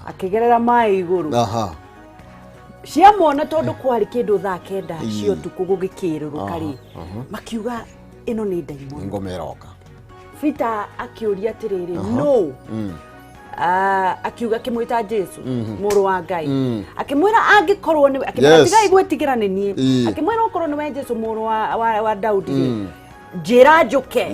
Akĩgerera maĩ igũrũ. Ciamona tondũ kwarĩ kĩndũ thaa 9 cia ũtukũ gũgĩkĩrũrũka rĩ, makiuga ĩno nĩ ndaimono. Ngoma ĩroka. Peter akĩũria atĩrĩrĩ, no akiuga akĩmwĩta Jesu mũrũ wa Ngai, akĩmwĩra angĩkorwo nĩwe, akĩmwĩra tigai gwĩtigĩra nĩ niĩ. Akĩmwĩra okorwo nĩwe Jesu mũrũ wa Daudi rĩ, njĩra njũke.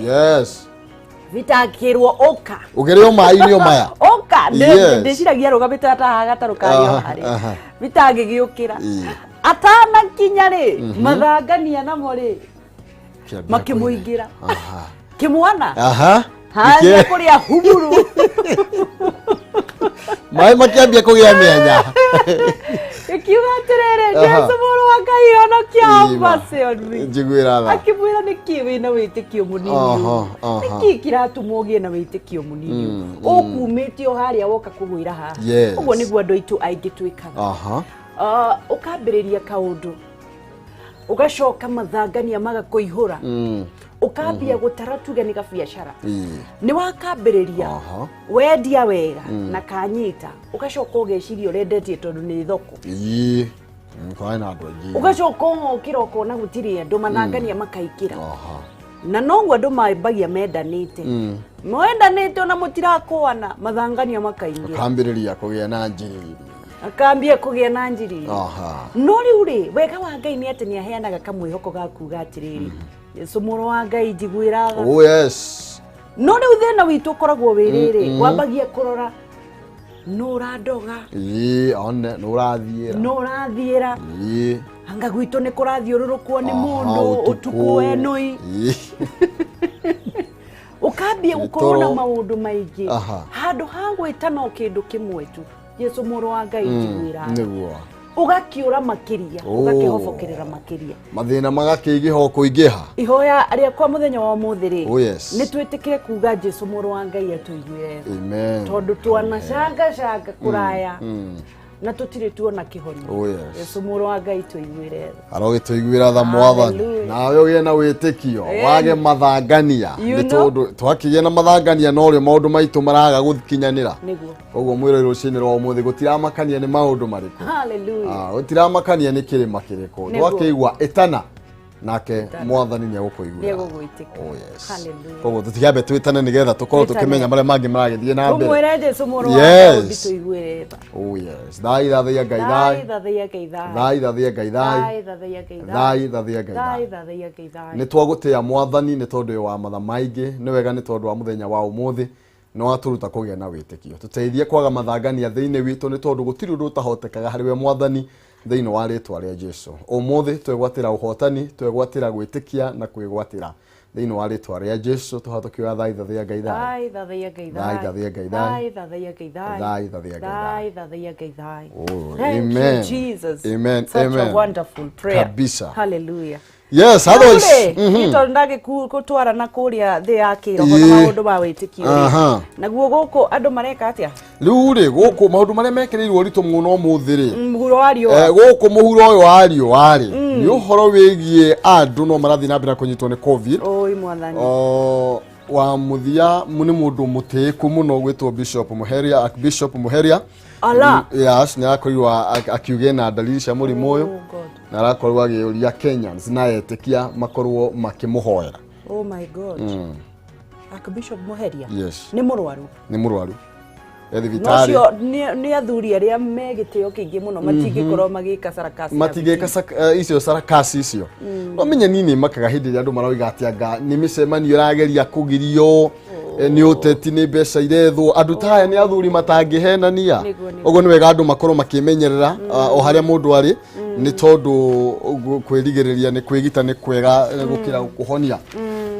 Peter akĩrwo ũka. Ũgere o maĩ-inĩ o maya. Ũka. Ndĩciragia arũgamĩte ataha gatarũ karĩa harĩ. Peter agĩgĩũkĩra. Atanakinya rĩ, mathangania namo rĩ Kĩambia makĩmũingĩra. kũina. Kĩmwana Nĩkĩ? haria kũrĩa humuru. Maĩ makĩambia kũgĩa mĩanya. Ĩkiuga atĩrĩrĩ, Jesu mũrũ wa Ngai, honokia, have mercy on me. Njiguĩra tha. Akĩmwĩra nĩkĩ wĩna wĩtĩkio mũnini Aha, ũguo? aha. Nĩkĩ kĩratũma ũgĩe na wĩtĩkio mũnini ũguo? Ũkumĩte o harĩa woka kũgwĩra haha. Ũguo nĩguo andũ aitũ aingĩ twĩkaga. Ũkambĩrĩria kaũndũ, ũgacoka mathangania magakũihũra, ũkambia gũtara, tuge nĩ gabiacara nĩ wakambĩrĩria, wendia wega na kanyita, ũgacoka ũgeciria ũrendetie tondũ nĩ thoko. Ĩĩ. Kwarĩ na andũ aingĩ. Ũgacoka ũgokĩra ũkona gũtirĩ andũ, mathangania makaingĩra. Na noguo andũ mambagia mendanĩte, mwendanĩte ona mũtirakũana, mathangania makaingĩra. Kambĩrĩria kũgĩa na njiriri. Akambia kũgĩa na njiriri. No rĩu rĩ, wega wa Ngai nĩ atĩ nĩ aheanaga kamwĩhoko ga kuga atĩrĩrĩ, Jesu mũrũ wa Ngai, njiguĩra tha. Oh yes. No rĩu thĩna witũ ũkoragwo wĩ rĩrĩ, wambagia kũrora nũ ũrandoga. Ĩĩ, one nĩ ũrathiĩra. Nũ ũrathiĩra. Anga gwitũ nĩ kũrathiũrũrũkwo nĩ mũndũ ũtukũ enũi. Ũkambia gũkorwo na Toro. maũndũ maingĩ handũ ha gwĩta no kĩndũ kĩmwe tu, Jesu mũrũ wa Ngai, njiguĩra tha. Ũgakĩũra makĩria. Ũgakĩhobokerera makĩria. Mathĩna magakĩingĩha o kũingĩha. Ihoya rĩakwa mũthenya wa ũmũthĩ rĩ, Oh, yes. nĩ twĩtĩkĩre kuga Jesu mũrũ wa Ngai atũiguĩre tha. Amen. Tondũ twanacangacanga kũraya na tũtirĩ tuona kĩhonia. Oh, yes. Jesu mũrũ wa Ngai, tũiguĩre tha. Arogĩtũiguĩra tha Mwathani. Hallelujah. Nawe ũgĩe na wĩtĩkio. Amen. Wage mathangania. You Nĩ know? tondũ twakĩgĩa na mathangania norĩo maũndũ maitũ maraga gũkinyanĩra. Nĩguo. Koguo mwĩrĩ rũcinĩ rwa ũmũthĩ gũtiramakania nĩ maũndũ marĩkũ. Hallelujah. Gũtiramakania nĩ kĩrĩma kĩrĩkũ. Nĩguo. Twakĩigua ĩtana nake Mwathani nĩ egũkũiguĩra. Nĩegũgwĩtĩka. Oh yes. Hallelujah. Koguo tũtigambe twĩtane nĩgetha tũkorwo Twĩtane. tũkĩmenya marĩa mangĩ maragĩthiĩ na mbere. Tũmwĩre Jesu mũrũ wa Daudi, tũiguĩre tha. Oh yes. Thai thathaiya Ngai thai. Thai. Thathaiya Ngai thai. Thai thathaiya Ngai thai. Thai thathaiya Ngai thai. Thai thathaiya Ngai thai. Thai. Thathaiya Ngai thai. Nĩ twagũtĩĩa Mwathani nĩ tondũ wĩ wa matha maingĩ, nĩ wega nĩ tondũ wa mũthenya wa ũmũthĩ nĩ watũruta kũgĩa na wĩtĩkio. Tũteithie kwaga mathangania thĩinĩ witũ nĩ tondũ gũtirĩ ũndũ ũtahotekaga harĩ we Mwathani, thĩinĩ wa rĩtwa rĩa Jesu. Ũmũthĩ twegwatĩra ũhotani, twegwatĩra gwĩtĩkia na kwĩgwatĩra thĩinĩ wa rĩtwa rĩa Jesu. Tũha tũkiuga thai thathaiya Ngai thai. Thai thathaiya Ngai thai. Thai. Thathaiya Ngai thai. Thai thathaiya Ngai thai. Thai thathaiya Ngai thai. Thathaiya Ngai thai. Oh, Thank amen. you, Jesus. Amen, Such amen. a wonderful prayer. Kabisa. Hallelujah. Yes, otherwise. Rĩu rĩ, tondũ ndagĩkũtwara na kũrĩa thĩ ya kĩroho na maũndũ ma wĩtĩkio rĩ, naguo gũkũ andũ mareka atĩa? Rĩu rĩ, gũkũ maũndũ marĩa mekĩrĩirwo ũritũ mũno ũmũthĩ rĩ, Mũhuro wa riũa. Gũkũ mũhuro ũyũ wa riũa rĩ, nĩ ũhoro wĩgiĩ andũ no marathiĩ na mbere na kũnyitwo nĩ COVID. Oi Mwathani. Wa mũthia nĩ mũndũ mũtĩĩku mũno gwĩtwo Bishop Muheria, Archbishop Muheria. Ala. Yes, nĩ arakorirwo akiuga ena dalili cia mũrimũ ũyũ. Oh God. Na arakorwo agĩũria Kenyans na etĩkia makorwo makĩmũhoera. Oh my God. Archbishop Muheria. Yes. Nĩ mũrwaru. Nĩ mũrwaru e No thibitarĩ. cio nĩ athuri arĩa me gĩtĩo kĩingĩ mũno matingĩkorwo magĩka sarakasi ya matingĩka icio sarakasi icio. No menye niĩ nĩ makaga hĩndĩ ĩrĩa andũ maroiga atĩ anga nĩ mĩcemanio ĩrageria kũgirio, nĩ ũteti, nĩ mbeca irethwo. Andũ ta aya nĩ athuri matangĩhenania. Nĩguo, nĩguo. Ũguo nĩ wega andũ makorwo makĩmenyerera o harĩa mũndũ arĩ, nĩ tondũ kwĩrigĩrĩria nĩ kwĩgita nĩ kwega gũkĩra kũhonia.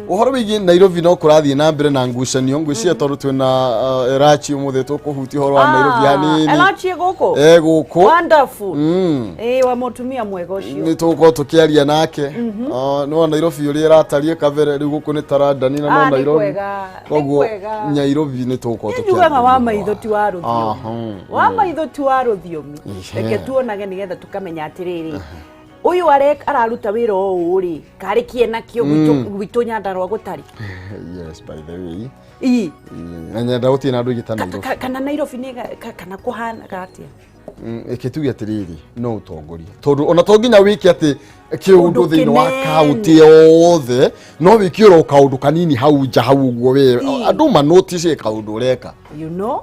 Ũhoro wĩgiĩ Nairobi no kũrathiĩ na mbere na ngucanio, ngwĩciria tondũ twĩna Elachi ũmũthĩ tũkũhutia ũhoro wa Nairobi hanini. Elachi gũkũ? Gũkũ. Wonderful. Wa mũtumia mwega ũcio. Nĩ tũgũkorwo tũkĩaria nake. No Nairobi ũrĩa ĩratariĩ kabere, rĩu gũkũ nĩ tarandani na no Nĩ Nairobi. kwega, nĩ Koguo kwega. Nairobi nĩ tũgũkorwo Njugaga wa tũkĩaria. Maitho ti wa rũthiomi. Wa maitho ti wa rũthiomi. Reke tuonage nĩgetha tũkamenya atĩrĩrĩ, Ũyũ araruta wĩra ũũ rĩ, karĩ kĩe nakĩo gwitũ Nyandarua gũtarĩ. Yes, by the way. Ii. Na Nyandarua gũtirĩ na andũ aingĩ ta Nairobi. Kana Nairobi nĩ kana kũhanaga atĩa? Reke tuge atĩrĩrĩ, no ũtongoria tondũ ona to nginya wĩke atĩ kĩũndũ thĩinĩ wa kaũntĩ yothe, no wĩke oro kaũndũ kanini hau nja hau ũguo we andũ manotice kaũndũ ũreka. You know?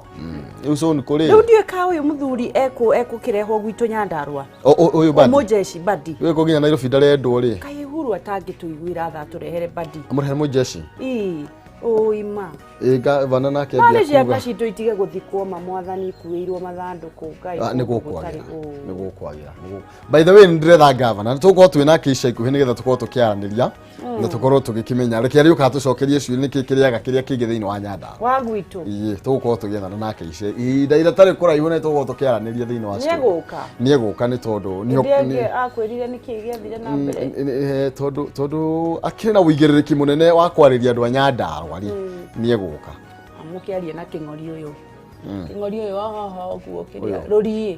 Rĩu so nĩ kũrĩ. Rĩu ndiũĩ ka ũyũ mũthuri ekũkĩrehwo gwitũ Nyandarua. Ũyũ Badi? Mũjeshi Badi. Ũyũ nginya Nairobi ndarendwo rĩ. Kaĩ Uhuru atangĩtũiguĩra tha atũrehere Badi. Amũrehere mũjeshi? Ii, ũima. Ĩ gavana nake No nĩ ambia ciana kuga. citũ itige gũthikwo ma mwathani ikuĩirwo mathandũkũ Ngai. Nĩ gũkũ gũkwagĩra. gũtarĩ ũũ. Nĩ gũkwagĩra. By the way, nĩ ndĩretha gavana. Nĩ tũgũkorwo twĩ nake ica ikuhĩ nĩgetha tũkorwo tũkĩaranĩria na tũkorwo tũgĩkĩmenya. Reke arĩũka atũcokerie ciũria nĩkĩ kĩrĩaga kĩrĩa kĩngĩ thĩinĩ wa Nyandarua. Wa gwitũ. Ĩĩ, tũgũkorwo tũgĩethana nake ica ihinda rĩtarĩ kũraihu na tũgũkorwo tũkĩaranĩria thĩinĩ wa studio. Nĩegũka? Nĩegũka nĩ tondũ nĩ Ndĩenge akwĩrire nĩkĩ gĩathire na mbere. Tondũ akĩrĩ na ũigĩrĩrĩki mũnene wa kwarĩria andũ a Nyandarua rĩ, nĩegũka. Amũkĩarie na kĩng'ori ũyũ. Kĩng'ori ũyũ wa haha ũguo kĩrĩa rũriĩ.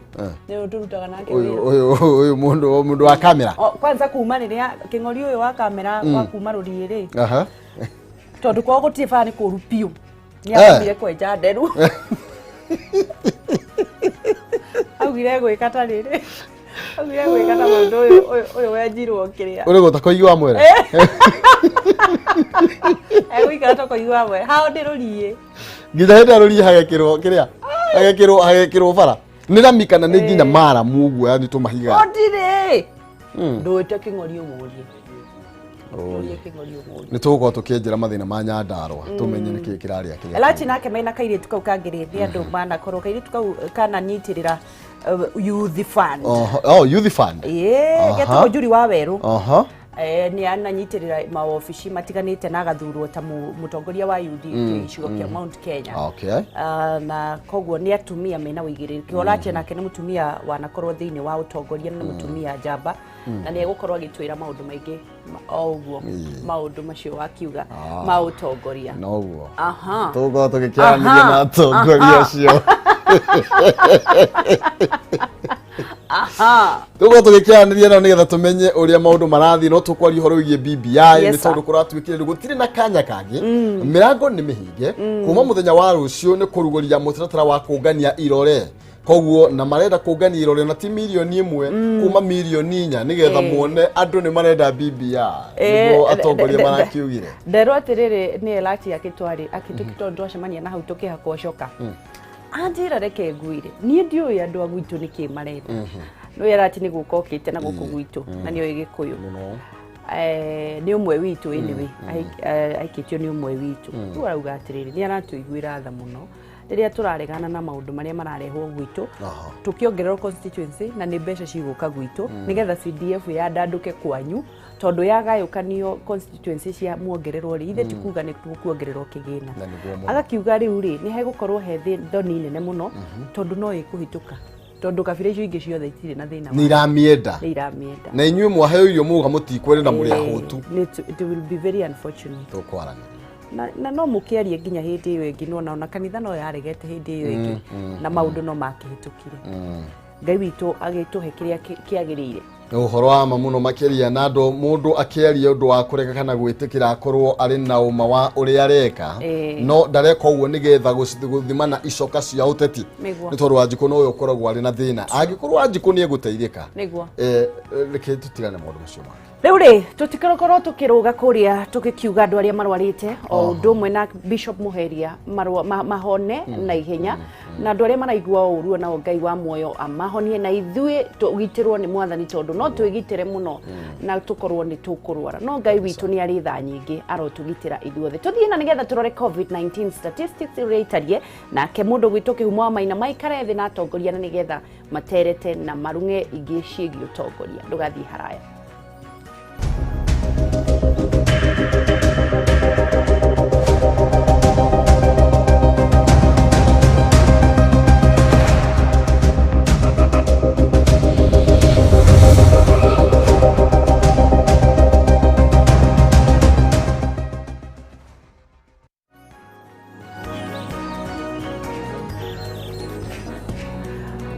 Nĩ ũtũrutaga nake wĩra. Ũyũ mũndũ wa kamera. Kwanza kuma rĩrĩa kĩng'ori ũyũ wa kamera wa kuma rũriĩ rĩ. Tondũ kwao gũtirĩ bara nĩ kũru biũ. Nĩ athire kwenja nderu. Augire gwĩka ta rĩrĩ. Augire gwĩka ta mũndũ ũyũ wenjirwo kĩrĩa. Ũrĩ gũta koigi wa mwere? Egũikara ta koigi wa mwere. Hao ndĩ rũriĩ. Nginya hĩndĩ ĩrĩa rũriĩ hagekĩrwo kĩrĩa? Hagekĩrwo bara. Nĩ rami kana nĩ nginya maramu ũguo yani tũmahiga? Gũtirĩ. Ndũĩte kĩng'ori ũmũrie. Ndũrie kĩng'ori ũmũrie. Nĩ tũgũkorwo tũkĩenjera mathĩna ma Nyandarua tũmenye nĩkĩ kĩrarĩa kĩrĩa. Elachi nake mena kairĩtu kau kangĩrĩ nĩ andũ manakorwo kairĩtu kau kananyitĩrĩra Youth Fund. Oh, Youth Fund. Ĩĩ, getagwo Njuri wa Werũ. Nĩ ananyitĩrĩra maobici matiganĩte na agathurwo ta mũtongoria wa youth gĩcigo kĩa Mount Kenya. Na koguo nĩ atumia mena ũigĩrĩrĩki. Olache nake nĩ mũtumia wanakorwo thĩinĩ wa ũtongoria na nĩ mũtumia njamba. Na nĩ egũkorwo agĩtwĩra maũndũ maingĩ o ũguo maũndũ macio wakiuga ma ũtongoria. Noguo. Tũgũkorwo tũgĩkĩaranĩria na atongoria acio. Tũgũkorwo tũgĩkĩaranĩria nao nĩgetha tũmenye ũrĩa maũndũ marathiĩ, no tũkwaria ũhoro wĩgiĩ BBI nĩ tondũ kũratuĩkire rĩu gũtirĩ na kanya kangĩ. Mĩrango nĩ mĩhinge kuma mũthenya wa rũciũ nĩ kũrugũria mũtaratara wa kũngania irore. Koguo na marenda kũngania irore na ti mirioni ĩmwe kuma mirioni inya nĩgetha muone andũ nĩ marenda BBI. Nĩguo atongoria marakiugire. Nderwo atĩrĩrĩ nĩ Elachi akĩtwarĩ akĩtũkĩtondũ twacemania na hau tũkĩhakwo coka. Anjĩra reke nguire niĩ ndiũĩ andũ a gwitũ nĩkĩ marenda. Nĩ Elachi nĩ gũka okĩte na gũkũ gwitũ na nĩoĩ Gĩkũyũ. Nĩ ũmwe witũ anyway, aikĩtio nĩ ũmwe witũ. Rĩu arauga atĩrĩrĩ nĩ aratũiguĩra tha mũno rĩrĩa tũraregana na maũndũ marĩa mararehwo gwitũ tũkĩongererwo constituency na nĩ mbeca cigũka gwitũ nĩgetha CDF yandandũke kwanyu tondũ yagayũkanio constituency cia muongererwo rĩ ithe ti kuga nĩ kuongererwo kĩgĩna. Na nĩguo mũno. Agakiuga rĩu rĩ nĩ hegũkorwo he thoni nene mũno tondũ no ĩkũhĩtũka tondũ kabira icio ingĩ ciothe itirĩ na thĩna Nĩ iramĩenda. Nĩ iramĩenda. Na inyuĩ mwaheo irio muga mũtikwenda na mũrĩ ahũtu. It will be very unfortunate. Tũkwaranĩria. Na no mũkĩarie nginya hĩndĩ ĩyo ĩngĩ nona ona kanitha no yaregete hĩndĩ ĩyo ĩngĩ na maũndũ no makĩhĩtũkire. Ngai witũ agĩtũhe kĩrĩa kĩagĩrĩire. Ũhoro wa ma mũno makĩria na andũ mũndũ akĩaria ũndũ wa kũrega kana gwĩtĩkĩra akorwo arĩ na ũma wa ũrĩa areka no ndareka ũguo nĩgetha gũthimana icoka cia ũteti. Nĩ tondũ Wanjikũ nowe ũkoragwo arĩ na thĩna. Angĩkorwo Wanjikũ nĩ egũteithĩka. Reke tũtigane maũndũ macio mangĩ. Rĩu rĩ tũtikorwo tũkĩrũga kũrĩa tũgĩkiuga andũ arĩa marwarĩte o ũndũ ũmwe na Bishop Muheria mahone na ihenya na andũ arĩa maraigua ũru nao Ngai wa muoyo amahonie na ithuĩ tũgitĩrwo nĩ mwathani tondũ no twĩgitĩre mũno na tũkorwo nĩ tũkũrwara no Ngai witũ nĩ arĩ tha nyingĩ arotũgitĩra ithuothe. Tũthiĩ na nĩgetha tũrore COVID-19 statistics ũrĩa itariĩ nake mũndũ gwitũ Kĩhumo wa Maina maikare thĩ na atongoria na nĩgetha materete na marung'e ingĩ ciĩgiĩ ũtongoria. Ndũgathiĩ haraya.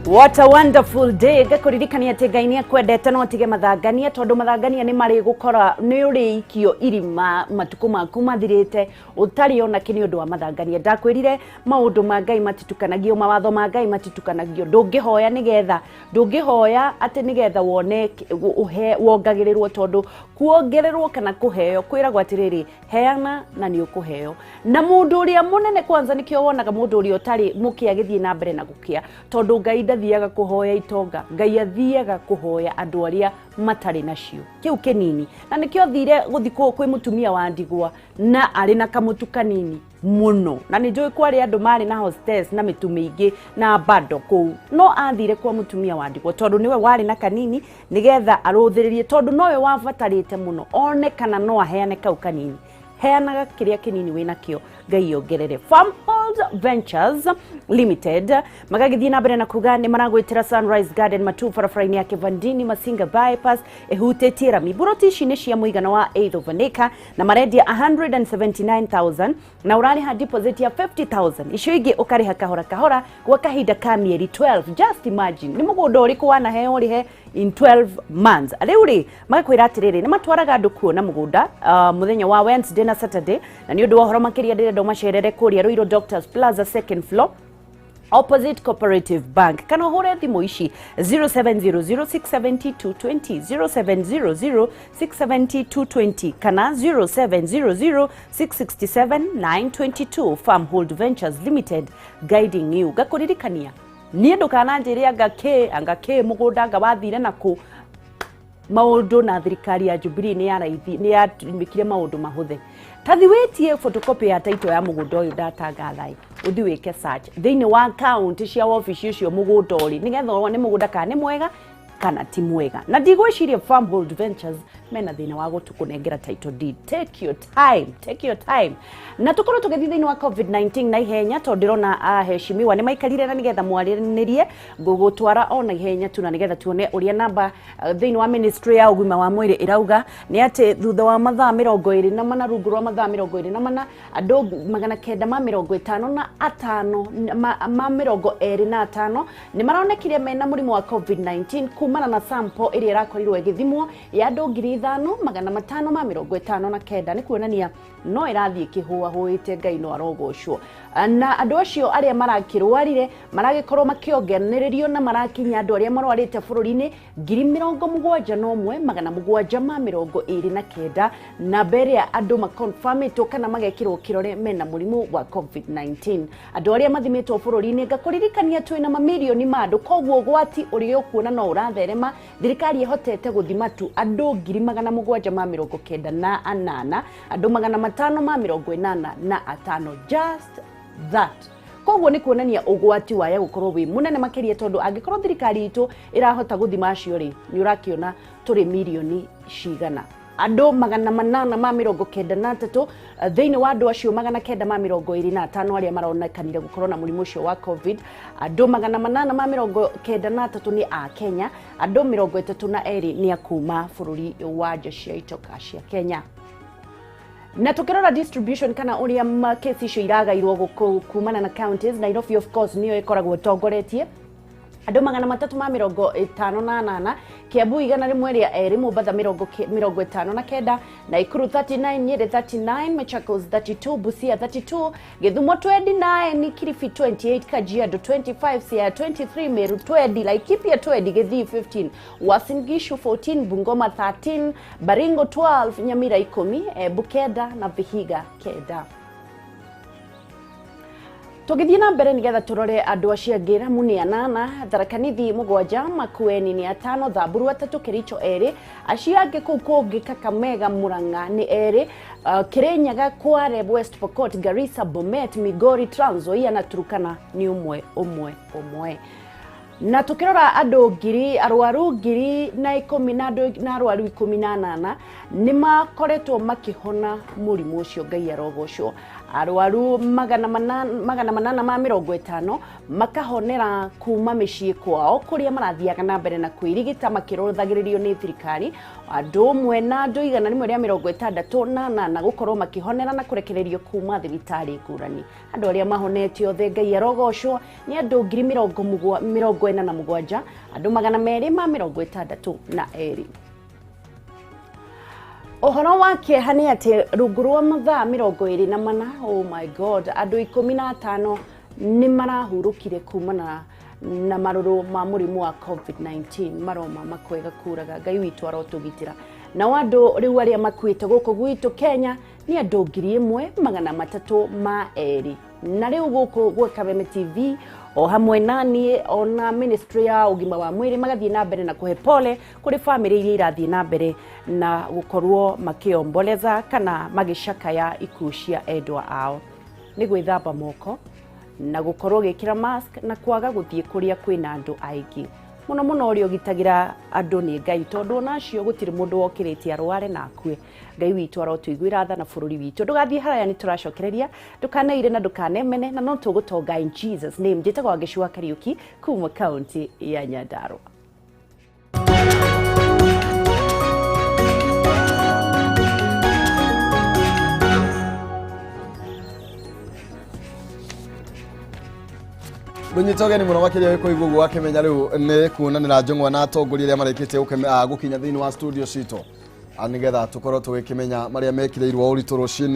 What a wonderful day. Ngakuririkania atĩ Ngai nĩ akwendete, no atige mathangania, tondũ mathangania nĩ marĩ gũkora nĩ ũrĩikio irima matukũ maku mathirĩte ũtarĩ ona kĩ nĩ ũndũ wa mathangania. Ndakwĩrire maũndũ ma Ngai matitukanagio, mawatho ma Ngai matitukanagio. Ndũngĩhoya nĩgetha, ndũngĩhoya atĩ nĩgetha wone ũhe wongagĩrĩrwo, tondũ kuongererwo kana kũheo kwĩragwo atĩrĩrĩ, heana na nĩ ũkũheo. Na mũndũ ũrĩa mũnene kwanza, nĩkĩo wonaga mũndũ ũrĩa ũtarĩ mũkĩa agĩthiĩ na mbere na gũkĩa, tondũ Ngai ndathiaga kũhoya itonga, Ngai athiaga kũhoya andũ arĩa matarĩ nacio kĩu kĩnini. Na nĩkĩo thire gũthiĩ kwĩ mũtumia wa ndigwa na arĩ na kamũtu kanini mũno, na nĩ njũĩ kwarĩ andũ marĩ na hostess na mĩtu mĩingĩ na bado kũu, no athire kwa mũtumia wa ndigwa tondũ nĩwe warĩ na kanini, nĩgetha arũthĩrĩrie, tondũ nowe wabatarĩte mũno one kana no aheane kau kanini. Heanaga kĩrĩa kĩnini wĩnakĩo, Ngai ongerere. Farmhold Ventures Limited magagĩthiĩ na mbere na kuga nĩ maragwĩtĩra Sunrise Garden Matu, barabara-inĩ ya Kivandini Masinga bypass, ĩhutĩtie rami. Buroti ici nĩ cia mũigana wa eighth of an acre na marendia 179,000 na ũrarĩha deposit ya 50,000, icio ingĩ ũkarĩha kahora kahora gwa kahinda ka mĩeri 12. Just imagine, nĩ mũgũnda ũrĩkũ wanaheo ũrĩhe in 12 months? Rĩu rĩ, magakwĩra atĩrĩrĩ, nĩ matwaraga andũ kuona mũgũnda mũthenya wa Wednesday na Saturday, na nĩ ũndũ wa ũhoro makĩria ndĩrenda ũmacerere kũrĩa Ruiru Doctors Plaza, second floor, opposite Cooperative Bank, kana ũhũre thimũ ici 0700670220, 0700670220 kana 0700667922. Farmhold Ventures Limited, guiding you. Ngakũririkania niĩ ndũkananjĩre anga kĩ anga kĩ mũgũnda anga wathire nakũ maũndũ, na thirikari ya Jubilee nĩ ya raithi, nĩ yatwĩkire maũndũ mahũthe. Tathi wĩtie photocopy ya title ya mũgũnda ũyũ ndatangatha ĩ, ũthi wĩke search thĩinĩ wa kaunti cia wabici ũcio mũgũnda ũrĩ, nĩgetha wone mũgũnda kana nĩ mwega kana ti mwega. Na ndigwĩciria Farmhold Ventures mena thĩna wa gũtũkũnengera title deed. Take your time, take your time. Na tũkorwo tũgĩthiĩ thĩinĩ wa COVID-19 na ihenya, tondũ ndĩrona aheshimiwa nĩ maikarire na nĩgetha mwaranĩrie. Ngũgũtwara o na ihenya tu na nĩgetha tuone ũrĩa namba thĩinĩ wa ministry ya ũgima wa mwĩrĩ ĩrauga nĩ atĩ thutha wa mathaa 24, rungu rwa mathaa 24, andũ 955 ma 25 nĩ maronekire mena mũrimũ wa COVID-19 kumana na sample ĩrĩa ĩrakorirwo ĩgĩthimwo ya andũ 5559. Nĩ kuonania no ĩrathiĩ ĩkĩhũahũĩte. Ngai no arogocwo. Na andũ acio arĩa marakĩrwarire maragĩkorwo makĩonganĩrĩrio na marakinya andũ arĩa marwarĩte bũrũri-inĩ 77,729, namba ĩrĩa andũ makonfamĩtwo kana magekĩrwo kĩrore mena mũrimũ wa COVID-19. Andũ arĩa mathimĩtwo bũrũri-inĩ, ngakũririkania twĩna mamirioni ma andũ, koguo ũgwati ũrĩa ũkuona no ũratherema. Thirikari ĩhotete gũthima tu andũ 798,598, andũ 585, just that. Koguo nĩ kuonania ũgwati waya gũkorwo wĩ mũnene makĩria, tondũ angĩkorwo thirikari itũ ĩrahota gũthima acio rĩ, nĩ ũrakĩona tũrĩ mirioni cigana. Andũ 893 thĩinĩ wa andũ acio 925 arĩa maronekanire gũkorwo na mũrimũ ũcio wa COVID, andũ 893 nĩ a Kenya, andũ 32 nĩ a kuma bũrũri wa nja cia itoka cia Kenya. Na tukirora distribution kana uria kesi icio iragairwo kumana na counties, Nairobi of course niyo ĩkoragwo ĩtongoretie, andũ 358, Kiambu 102, Mombatha 59, Naikuru 39, Nyeri 39, Machakos 32, Busia 32, Githumo 29, Kilifi 28, Kajiado 25, Siaya 23, Meru 20, Laikipia 20, Githii 15, Uasin Gishu 14, Bungoma 13, Baringo 12, Nyamira 10, Embu 9 na Vihiga 9. Tũgĩthiĩ na mbere nĩgetha tũrore andũ acio angĩ, Ramu nĩ 8, Tharaka Nithi 7, Makueni nĩ 5, Thamburu 3, Kericho 2, acio angĩ kũu kũngĩ Kakamega, Murang'a nĩ 2, Kirinyaga, Kware, West Pokot, Garissa, Bomet, Migori, Trans Nzoia na Turkana nĩ 1 1 1. Na tukirora andũ ngiri, arwaru 10,010 na andũ na arwaru 18 nĩ makoretwo makĩhona mũrimũ ũcio. Ngai arogocwo. Arwaru 850 makahonera kuma mĩciĩ kwao kũrĩa marathiaga na mbere na kwĩrigita makĩrũthagĩrĩrio nĩ thirikari. Andũ ũmwe na andũ 168 gũkorwo makĩhonera na kũrekererio kuma thibitarĩ ngũrani. Andũ arĩa mahonete othe Ngai arogocwo nĩ andũ 47,262 andũ 262. Ũhoro wa kĩeha nĩ atĩ rungu rwa mathaa 24, oh my god, andũ 15 nĩ marahurũkire kumana na marũrũ ma mũrimũ wa COVID-19. Maroma makwega kuraga, Ngai witũ arotũgitĩra. Nao andũ rĩu arĩa makuĩte gũkũ gwitũ Kenya nĩ andũ 1302. Na rĩu gũkũ gwa Kameme TV o hamwe na niĩ ona ministry ya ũgima wa mwĩrĩ magathiĩ na mbere na kũhe pole kũrĩ bamĩrĩ iria irathiĩ na mbere na gũkorwo makĩomboleza kana magĩcakaya ikuũ cia endwa ao. Nĩ gwĩthamba moko na gũkorwo ũgĩkĩra mask na kwaga gũthiĩ kũrĩa kwĩna andũ aingĩ. Mũno mũno ũrĩa ũgitagĩra andũ nĩ Ngai, tondũ ona acio gũtirĩ mũndũ wokĩrĩte arware na akue. Ngai witũ arotũiguĩra tha na bũrũri witũ. Ndũgathiĩ haraya, nĩ tũracokereria. Ndũkaneire na ndũkanemene, na no tũgũtonga in Jesus name. Njĩtagwo Wangeci wa Kariuki kuma kaunti ya Nyandarua. Ndũnyita ũgeni mũno makĩria wĩ kũigua ũguo wakĩmenya rĩu nĩ kuonanĩra njũng'wa na atongoria arĩa marĩkĩtie gũkinya thĩinĩ wa studio citũ, nĩgetha tũkorwo tũgĩkĩmenya marĩa mekĩrĩirwo ũritũ rũcinĩ.